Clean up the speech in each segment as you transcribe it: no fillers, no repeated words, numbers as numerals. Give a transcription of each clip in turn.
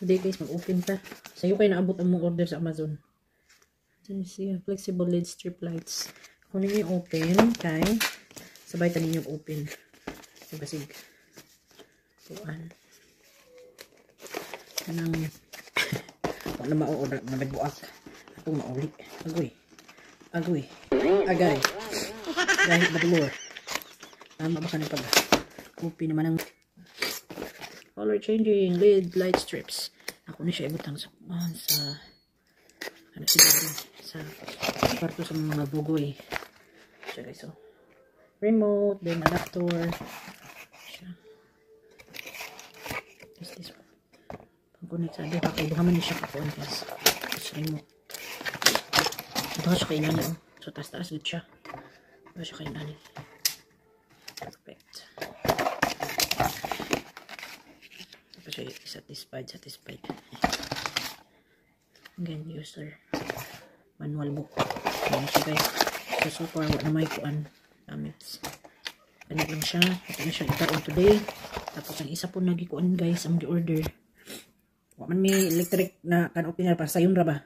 Today guys, mag-open ta. Sayo kay naabot ang mong order sa Amazon. So, siya, flexible LED strip lights. Kung ninyo open, kay sabay ta ninyo open. So, basig. Kuan. Kanang wala mao-order na nagbuak. Atong mauli. Agoy. Agoy. Agay. Dahil badlor. Tama ba ka na pag open naman ang color changing LED light strips. Ako na siya ibutang sa sa ano siguro sa kwarto sa mga bugoy. Siya guys, so remote, then adapter. Siya. Is this one? Pang-connect sa duha kay duha man ni siya kakuan guys. Tapos remote. Duha siya kay inani oh. So taas-taas gud siya. Duha siya kay inani. Perfect. Tapos siya satisfied, satisfied. Again, user manual book. Ayan siya guys. So, so far, wala na may kuan gamits. Ganit lang siya. Ito na siya itaon today. Tapos, ang isa po nagikuan guys, ang gi-order. Wa man may electric na can opener para sayon ra ba?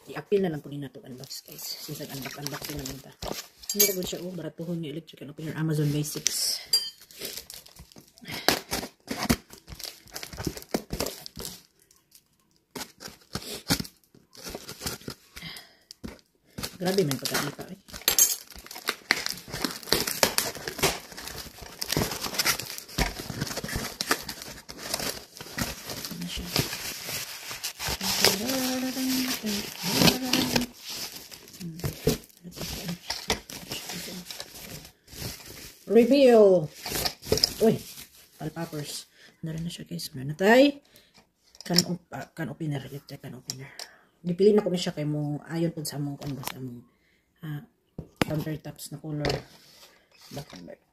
I-appeal na lang po ni nato unbox guys. Since nag-unbox naman ta. Hindi ra gud siya oh, baratuhon yung electric can opener Amazon Basics. Grabe man pagkaipa eh. Ano siya? Reveal! Uy! Palpapers. Ano rin na siya guys. Ano na tayo? Can opener. Electric can opener. Gipili na ko ni siya kay mo ayon pud sa among kuan ba sa among countertops na color black and white.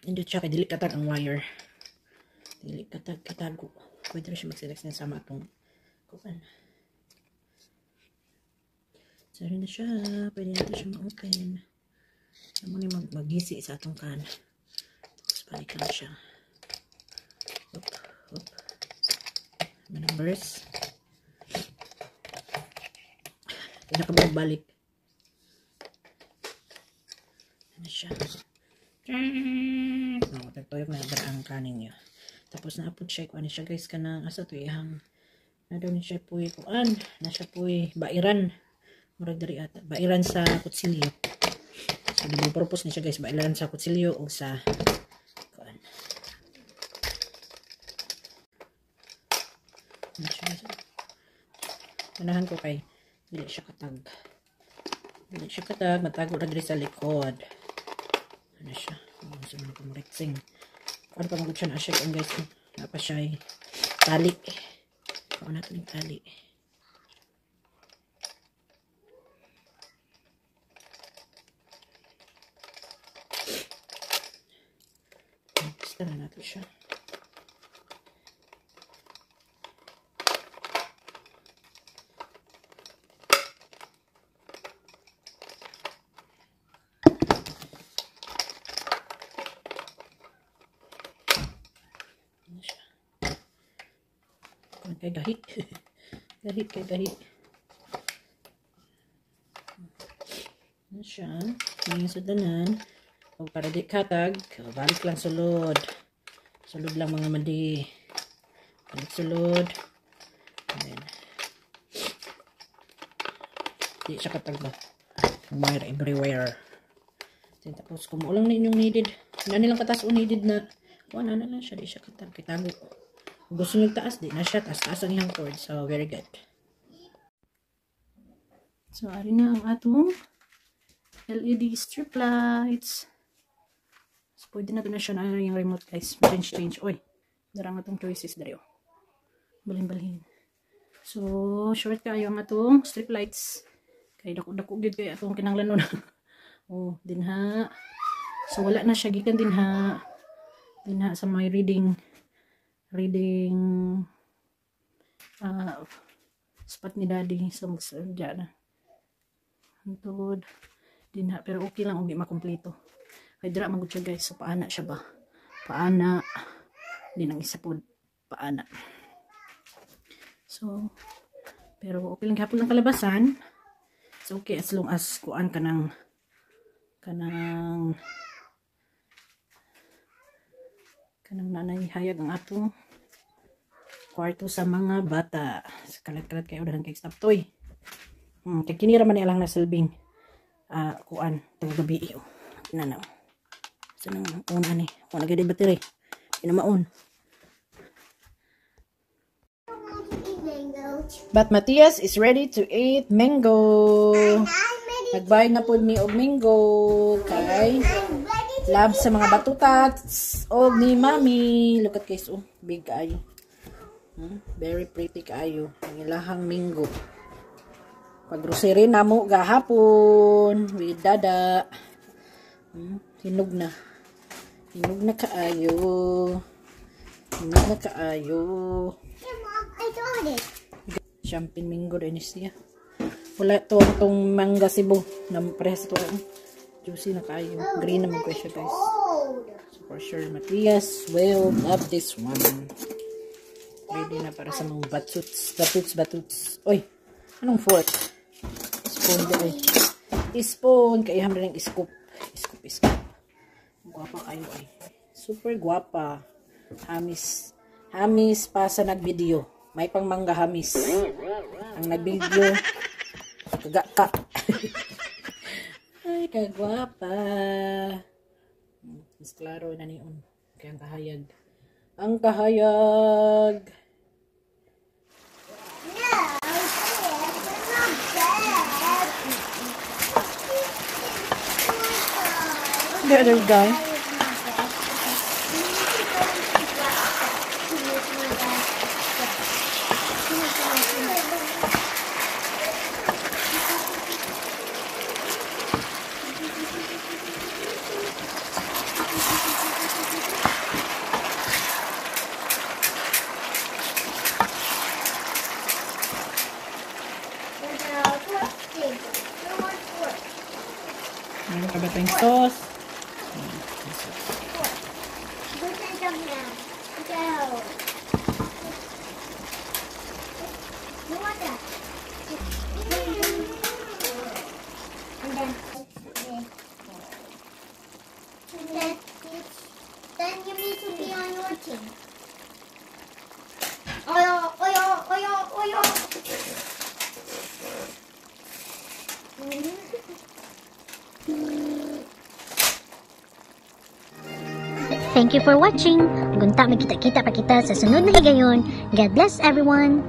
Hindi siya kay dili katag ang wire. Dili katag katago. Pwede ra siya mag-select na sama atong kuan. So na siya, pwede natin siya ma-open. Amo ni maggisi sa atong kan. Tapos balik lang siya. Up, up. Numbers. Pinakabalik. Ano siya? No, tagtuyok na dara ang kanin niya. Tapos naapod siya kuan siya guys kanang asa to ihang na daw ni siya puy kuan, na siya puy bairan. Murag diri ata bairan sa kutsilyo. So di purpose ni siya guys, bairan sa kutsilyo o sa kuan. Ano siya guys? Unahan ko kay dili siya katag. Dili siya katag, matago ra diri sa likod. Ano siya? Ano sa mga kumuritsing. Ano pa magud siya na siya guys. Napa siya ay tali. Kuha natin yung tali. Basta na natin siya. Kay gahi. Gahi kay gahi. Ano siya? Ngayon sa tanan. O para di katag, balik lang sulod. Sulod lang mga madi. Balik sulod. And then, di siya katag ba? Wire everywhere. Then, tapos kung ulang ninyong needed, na nilang katas o needed na, wala na lang siya, di siya katag. Kitago. Kung gusto nyo taas, di na siya. Taas-taas ang iyang cord. So, very good. So, ari na ang atong LED strip lights. So, pwede na ito na siya na yung remote, guys. Change, change. Oy, darang atong choices dari oh. Balhin-balhin. So, short kayo ang atong strip lights. Kay dako-dako gyud kay atong kinahanglan nun. Oh, dinha. So, wala na siya. Gikan dinha. Dinha sa my reading spot ni daddy. So magsadya na hantod dinha, pero okay lang og di makumpleto kay dira man gud siya guys. So paana siya ba, paana din ang isa pod, paana. So, pero okay lang gihapon lang kalabasan. It's okay as long as kuan kanang kanang kanang nanay hayag ang atong kwarto sa mga bata. Kalat-kalat kayo dahil kay stop toy. Kay kini ra man ni alang nasilbing kuan tong gabi, oh. Na na. Sa nang una ni. Wala gyud battery. Inamaon. But Matthias is ready to eat mango. Nag-buy na pod mi og mango kay love sa mga batutats og ni Mami. Look at, guys, oh, big kaayo. Very pretty kaayo ang ilahang mango. Pag grocery namo gahapon with dada. Hinog na. Hinog na kaayo. Hinog na kaayo. Yeah, Mom, I got it. Champagne mango din siya. Wala to tong mangga Cebu na parehas to. Juicy na kaayo. Green naman ko siya, guys. Old. So for sure Matthias will love this one. Ready na para sa mga batuts. Batuts, batuts. Oy, anong fork? Spoon di ay. Spoon. Kaya rin ng scoop. Scoop, scoop. Guwapa kayo ay. Super guwapa. Hamis. Hamis pa sa nagvideo. May pang mangga hamis. Ang nagvideo. Kaga ka. Ay, kagwapa. Mas klaro na niyon. Kaya ang kahayag. Ang kahayag. No, it's not bad. The other guy. Meron ka ba tayong sauce? Go. You want that? And then you need to be on your team. Oyo, oyo, oyo, oyo. Thank you for watching. Gunta magkita-kita pa kita sa sunod na higayon. God bless everyone.